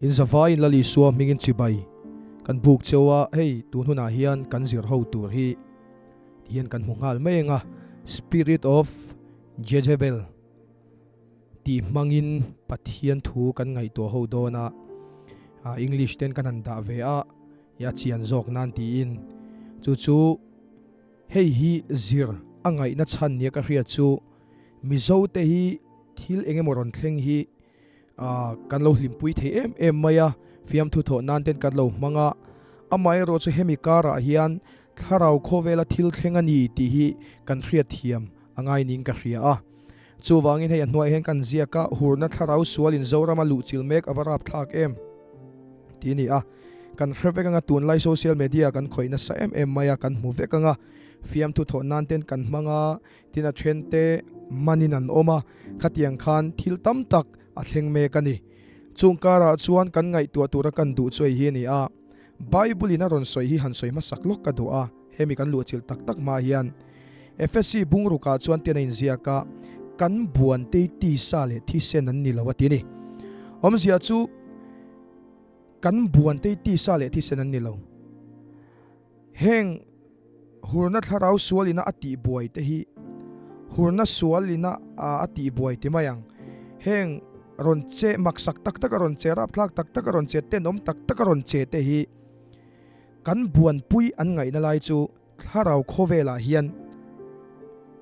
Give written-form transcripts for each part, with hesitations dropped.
In zavaiin Lal Isua hmingin chibai kan buk cheu a, hei tun hunah hian kan zir ho tur hi tihian kan hmu nghal mai ang a, Spirit of Jezebel tih hmangin Pathian thu kan ngaihtuah ho dawn a, English ten kan han dah ve a, i a chian zawk nan tiin chu chu hei hi zir a ngaihna chhan nia ka hriat chu Mizo te hi thil eng emaw rawn thleng hi Kan lo hlimpui thei em em mai a, fiamthu thawh nan ten kan lo hmang a, amaherawh chu hemi karah hian thlarau khawvela thil thleng a ni tih hi kan hriatthiam a ngai niin ka hria a. Chuvangin hei a hnuaiah hian kan ziak a, hurna thlarau sualin Zorama luhchilh mek a va rapthlak em tih a ni a. Kan hre vek anga tunlai social media kan khawih nasa em em mai a, kan hmu vek anga fiamthu thawh nan ten kan hmang a, Tin a thente manin an awm a, khatiang khan thil tam tak a thleng mek a ni. Chung karah chuan kan ngaihtuah tura kan duh chu hei hi a ni a, Bible in a rawn sawi hi han sawi hmasak lawk ka duh a, hemi kan luhchilh tak tak hma hian Efesi bungrukah chuan tian a inziak a, Kan buantei tisa leh thisen an ni lo a ti a ni. Awmzia chu kan buantei tisa leh thisen an ni lo. Heng hurna thlarau sualina a tihbuai te hi hurna sualina a tihbuai ti mai ang. Heng rawn che maksak tak tak a rawn che, rapthlak tak tak a rawn che, tenawm tak tak a rawn che te hi kan buanpui an ngaihna lai chu thlarau khawvelah hian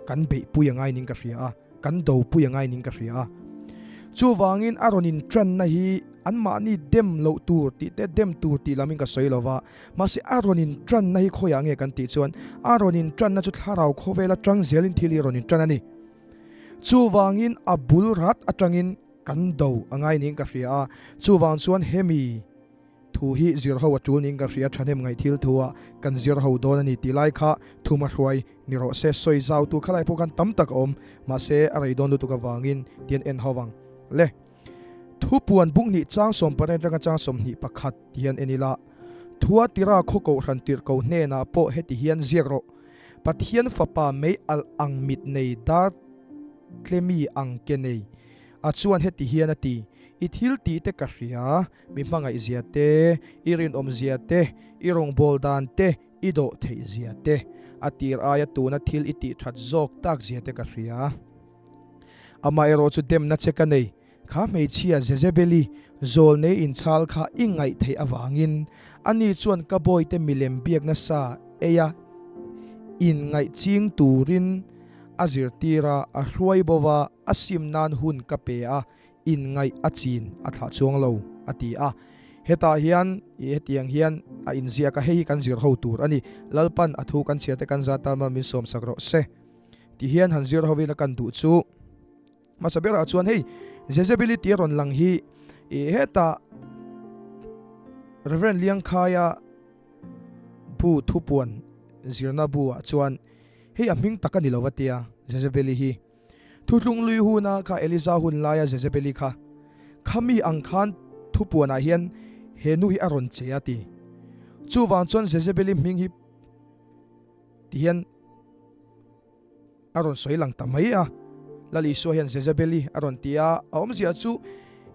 kan beihpui a ngai ning ka hria a. Kan dopui a ngai ning ka hria a. Chuvangin a rawn intranna hi anmahni dem loh tur tih te dem tur tih lamin ka sawi lo va, mahse a rawn intranna hi khawiah nge kan tih chuan a rawn intranna chu thlarau khawvel atang zelin thil hi a rawn intran a ni. Chuvangin a bul rat atangin kan do a ngai ning ka hria a, chuvang chuan hemi. Thu hi zir ho a tul niin ka hria, thahnem ngaih thil thu ah kan zir ho dawn a ni tih lai kha thuma hruai ni rawh se. Sawi zau tur khalai pawh khan tam tak a awm, mahse a rei dawn lutuk avangin tian en ho vang le. Thu puan buk hnih chang sawmpariat atanga chang 21 ti hian en ila, Thua tira khaw kohhran tirh ko hnenah pawh heti hian ziak rawh, Pathian fapa mei alh ang mit nei dar tlemi ang ke nei a chuan heti hian a ti, I thil tih te ka hria, Mi hmangaih zia te, i rinawm zia te, i rawngbâwl dan te, i dawh theih zia te, a tir aia tuna thil i tih that zawk tak zia te ka hria. Amaherawh chu demna che ka nei, kha hmeichhia Jezebeli zawlnei inchhal kha i ngaih theih avangin ani chuan ka bawite milem biak nasa eia inngaih ching turin a zirtir a, a hruai bo va, a sim nan hun ka pe a, inngaih a chin a thlah chuang lo, a ti a. Hetah hian i hetiang hian a inziak a, hei hi kan zir ho tur a ni. Lalpan a thu kan chhiar te kan zat tan min sawmsak rawh se. Ti hian han zir ho ila kan duh chu. Hmasa berah chuan hei Jezebeli tih a rawn lang hi i hetah Rev. Liangkhaia bu thupuan zirna bu ah chuan hei a hming tak a ni lo va tia Jezebeli hi. Thutlung lui huna kha Eliza hun laia Jezebeli kha, Khami ang khan thupuanah hian he nu hi a rawn che a ti. Chuvang chuan Jezebeli hming hi ti hian a rawn sawi lang ta mai a. Lal Isua hian Jezebeli a rawn ti a, a awmzia chu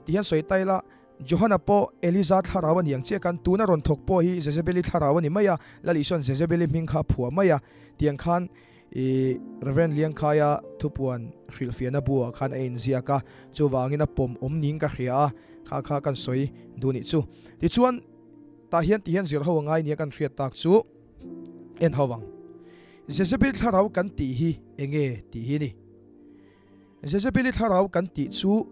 ti hian sawi ta ila, Johana pawh Eliza thlarau a ni ang chiah khan tuna rawn thawk pawh hi Jezebeli thlarau a ni mai a, Lal Isua'n Jezebeli hming kha a phuah mai a, tiang khan I Rev. Liangkhaia thupuan hrilhfiahna buah khan a inziak a, chuvangin a pawm awm niin ka hria a, kha kha kan sawi duh nih chu. Tichuan, tah hian ti hian zir ho a ngai nia kan hriat tak chu en ho ang. Jezebel thlarau kan tih hi enge tih hi ni. Jezebeli thlarau kan tih chu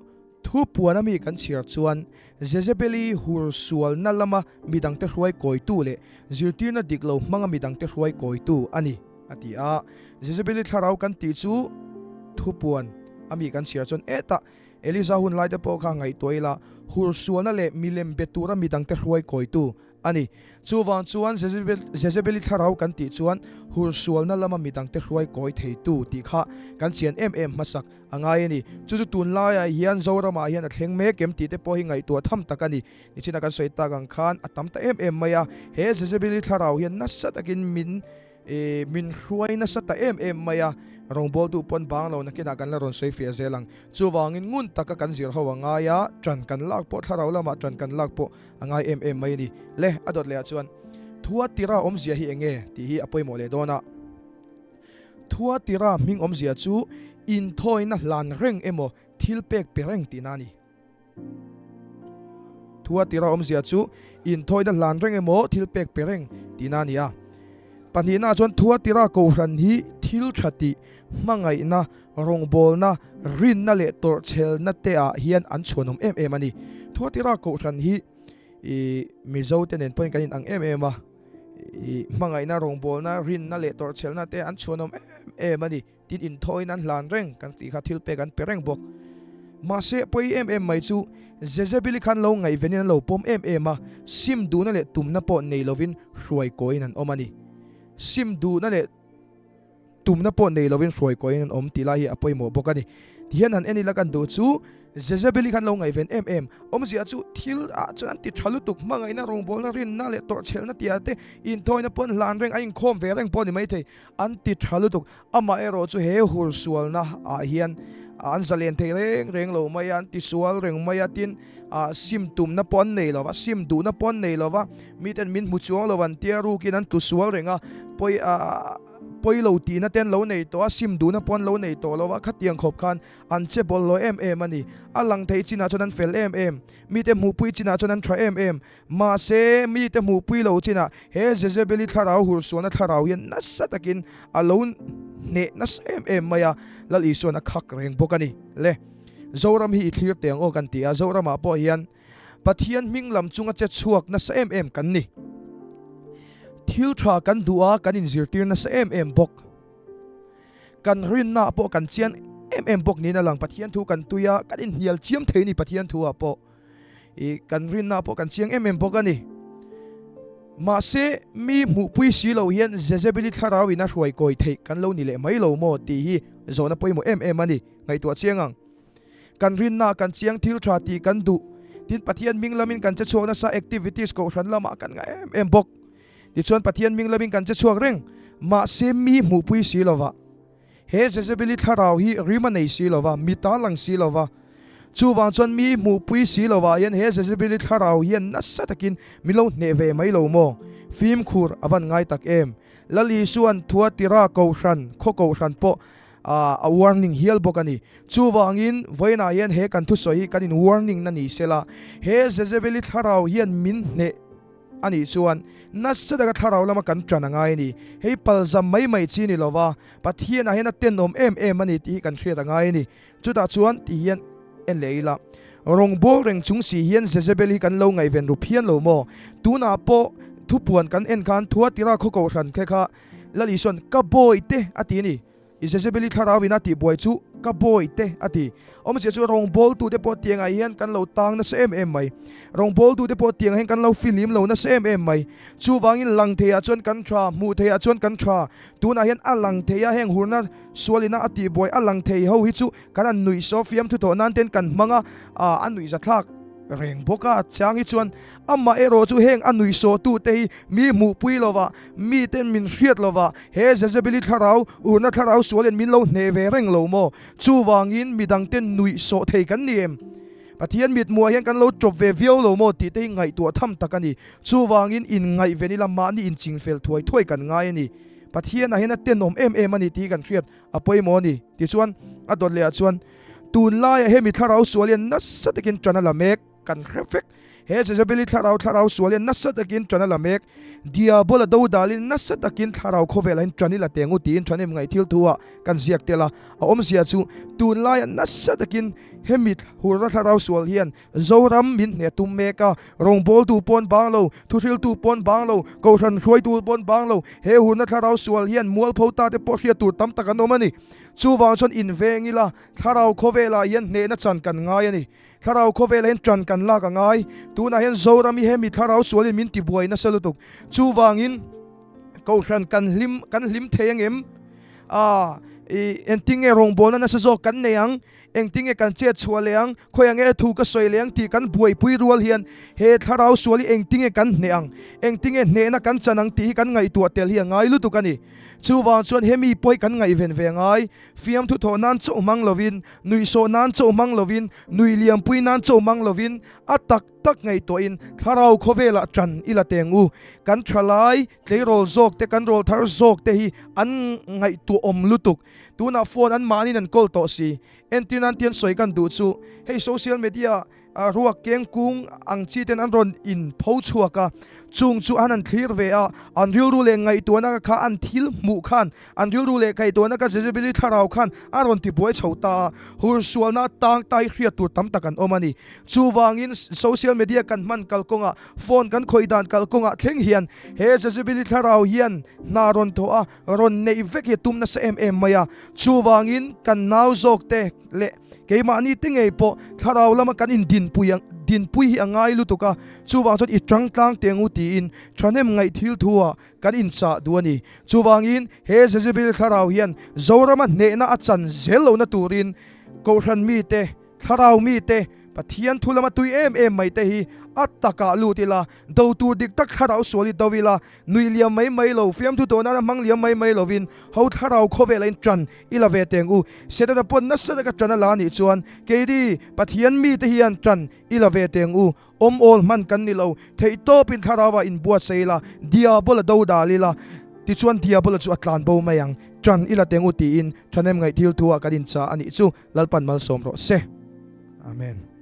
thu puan ami kan chhiar chuan Jezebeli hur sualna lama midangte hruai kawitu leh zirtirna dik lo hmanga midangte hruai kawitu a ni, a ti a. Jezebeli thlarau kan tih chu thu puan ami kan chhiar chuan etah Eliza hun laite pawh kha ngaihtuah ila hur sualna leh milem be tura midangte hruai kawitu A ni. Chuvang chuan Jezebeli thlarau kan tih chuan hursualna lama midangte hruai kawi theitu tih kha kan chian em em hmasak a ngai a ni. Chu chu tunlaiah hian Zoramah hian a thleng mek em tih te pawh hi ngaihtuah tham tak a ni. Nichina kan sawi tak ang khan a tam ta em em mai a. He Jezebeli thlarau hian nasa takin min min hruai nasa ta em em mai a. Rawngbawltu pawn bang lo nakinah kan la rawn sawi fiah zel ang. Chuvangin ngun taka kan zir ho a ngai a, ṭan kan lak pawh thlarau lamah ṭan kan lak pawh a ngai em em mai a ni. Le, a dawt lehah chuan Thuatira awmzia hi eng nge tih hi a pawimawh leh dawn a. Thuatira hming awmzia chu inthawina hlan reng emaw thil pek pe reng tihna a ni. Thuatira awmzia chu inthawina hlan reng emaw thil pek pe reng tihna a ni a. Pahnihna chuan Thuatira Kohhran hi thil tha tih, hmangaihna, rawngbawlna, rinna leh tawrhchhelna te ah hian an chhuanawm em em a ni. Thuatira Kohhran hi i Mizo te nen pawhin kan inang em em a, i hmangaihna, rawngbawlna, rinna leh tawrhchhelna te an chhuanawm em em a ni. Tin inthawiin an hlan reng kan tih kha thil pek an pe reng bawk. Mahse pawi em em mai chu Jezebeli khan lo ngaihvenin an lo pawm em em a, sim duhna leh tumna pawh nei lovin hruai kawiin an awm a ni. Sim duhna leh tumna pawh nei lovin hruai kawiin an awm tih lai hi a pawimawh bawk a ni. Tihian han en ila kan duh chu Jezebeli khan lo ngaihven em em. Awmzia chu thil ah chuan an ti tha lutuk, hmangaihna, rawngbawlna, rinna leh tawrhchhelna tih ah te inthawina pawh an hlan reng, a inkhawm ve reng pawh a ni maithei. An ti tha lutuk. Amaherawh chu he hur sualna ah hian an zalen thei reng reng lo mai a, an ti sual reng mai a, tin sim tumna pawh an nei lo va, sim duhna pawh an nei lo va, miten min hmu chuang lo an tia rukin an tlu sual reng a, pawi pawi lo tihna te an lo nei tawh a, sim duhna pawh an lo nei tawh lo va, khatiang khawp khan an che bawlhhlawh em em a ni. A lang thei chinah chuan an fel em em, mite hmuhpui chinah chuan an tha em em, Mahse, mite hmuhpui lo chinah he Jezebeli thlarau hursualna thlarau hian nasa takin a lo hneh nasa em em mai a, Lal Isuan a khak reng bawk a ni. Le, Zoram hi i thlir teh ang aw kan ti a, Zoramah pawh hian Pathian hming lam chunga che chhuak nasa em em kan ni. Thil tha kan duh a, kan inzirtir nasa em em bawk. Kan rinnaah pawh kan chian em em bawk niin a lang. Pathian thu kan tui a, kan inhnial chiam thei a ni Pathian thu-ah pawh. I kan rinna pawh kan chiang em em bawk a ni. Mahse, mi hmuhpui si lo hian Jezebeli thlarau in a hruai kawi theih kan lo ni leh mai lo maw tih hi zawhna pawimawh em em a ni. Ngaihtuah chiang ang. Kan rinna kan chiang thil tha tih kan duh. Tin, Pathian hming lamin kan che chhuak nasa activities kohhran lamah kan ngah em em bawk. Tichuan Pathian hming lamin kan che chhuak reng. Mahse, mi hmuhpui si lovah. He Jezebeli thlarau hi rim a nei si lo va, mit a lang si lo va. Chuvang chuan mi hmuhpui si lo ah hian he Jezebeli thlarau hian nasa takin min lo hneh ve mai lo maw? Fimkhur a van ngai tak em? Lal Isua'n Thuatira kohhran, khaw kohhran pawh a warning hial bawk a ni. Chuvangin vawiinah hian he kan thusawi hi kan in warning na ni sela, he Jezebeli thlarau hian min hneh A nih chuan, nasa taka thlarau lama kan ṭan a ngai a ni. Hei palzam mai mai chi ni lova, Pathianah hian a tenawm em em a ni tih hi kan hriat a ngai a ni. Chutah chuan ti hian en leh ila, rawngbawl reng chung si hian Jezebel hi kan lo ngaihven ru phian lo maw? Tunah pawh thupuan kan en khan Thuatira khaw kohhran khe kha Lal Isua'n ka bawihte a ti a ni. I Jezebeli thlarau in a tih buai chu ka bawi te a ti. Awmzia chu rawngbawltu te pawh tiangah hian kan lo tang nasa em em mai. Rawngbawltu te pawh tiangah hian kan lo fihlim lo nasa em em mai. Chuvangin lang theiah chuan kan tha, hmuh theiah chuan kan tha. Tunah hian a lang thei a, heng hurna sualina a tih buai a lang thei ho hi chu kan han nuih saw fiamthu thawh nan ten kan hmang a, a nuihzathlak reng bawk a. Chang hi chuan amah erawh chu heng a nuihsawhtute hi mi hmuhpui lovah Miten min hriat lova, he Jezebeli thlarau, urna thlarau sualin min lo hneh ve reng lo maw? Chuvangin midangten nuih sawh thei kan ni em? Pathian mithmuah hian kan lo tawp ve viau lo maw tih te hi ngaihtuah tham tak a ni. Chuvangin inngaihven ila mahni inchingfel thuai thuai kan ngai a ni. Pathianah hian a tenawm em em a ni tih hi kan hriat a pawimawh a ni. Tichuan, a dawt lehah chuan, Tunlaiah hemi thlarau sual hian nasa takin ṭan a la mek. Kan hre vek. He Jezebeli thlarau thlarau sual hian nasa takin ṭan a la mek. Diabola do dalin nasa takin thlarau khawvelah hian ṭan i la teng u tiin ṭhahnem ngaih thil thu ah kan ziak tel a. A awmzia chu tunlaiah nasa takin hemi hurna thlarau sual hian Zoram min hneh tum mek a. Rawngbawltu pawn bang lo, thuhriltu pawn bang lo, kohhran hruaitu pawn bang lo, he hurna thlarau sual hian mualpho ta te pawh hriat tur tam tak an awm a ni. Chuvang chuan inveng ila thlarau khawvelah hian hnehna chan kan ngai a ni. Thlarau khawvelah hian ṭan kan lak a ngai. Tunah hian Zoram hi hemi thlarau sualin min tibuai nasa lutuk. Chuvangin Kohhran kan hlim kan hlim thei angem? Aaa, i engtin nge rawngbawlna nasa zawk kan nei ang? Engtinge kan chet chhuah leh ang, khawiah nge thu ka sawi leh ang tih kan buaipui rual hian he thlarau sual hi engtinge kan hneh ang, engtinge hnehna kan chan ang tih hi kan ngaihtuah tel hi a ngai lutuk a ni. Chuvang chuan hemi pawh hi kan ngaihven ve a ngai. Fiamthu thawh nan chauh hmang lovin, nuihsawh nan chauh hmang lovin, nui liampui nan chauh hmang lovin a tak tak ngaihtuahin thlarau khawvelah ṭan i la teng u. Kan ṭhalai tleirawl zawk te, kan rawl thar zawk te hi an ngaihtuahawm lutuk. Tunah phone an mahniin an kawl tawh si. Entir nan tian sawi kan duh chu hei social media ruak keng kung ang chi ten an rawn in pho chhuak a, chung chu an han thlir ve a, an rilru leh ngaihtuahna kha an thil hmuh khan an rilru leh ngaihtuahna kha Jezebeli thlarau khan a rawn ti buai chho ta a, hursualna tang tai hriat tur tam tak an awm a ni. Chuvangin social media kan hman kalkawngah phone kan khawih dan kalkawngah thleng hian he Jezebeli thlarau hian hna rawn thawh a, rawn neih vek hi a tum nasa em em mai a, chuvangin kan nau zawk te leh keimahni te ngei pawh thlarau lama kan indinpui dinpui hi a ngai lutuk a, chuvang chuan i tang tlang teh ngu tiin thahnem ngaih thil thu ah kan inchah duh a ni. Chuvangin he Jezebel thlarau hian Zorama hnehna a chan zel lohna turin Kohhran mite, Thlarau mite, Pathian thu lama tui em em mai te hi a takah lut ila, do tur dik tak thlarau sual hi do ila, nui liam mai mai lo, fiamthu tawh nana hmang liam mai mai lovin ho thlarau khawvel a in ṭan i la ve teng u. Setana pawn nasa taka ṭan a la nih chuan keini Pathian mite hian ṭan i la ve teng u. Awm awl hman kan ni lo, theihtawpin thlarauah inbuatsaih ila, Diabola do dal ila, tichuan Diabola chu a tlan bo mai ang, ṭan i la teng u tiin ṭhahnem ngaih thil thu ah kan inchah a nih chu. Lalpan malsawm rawh se. Amen.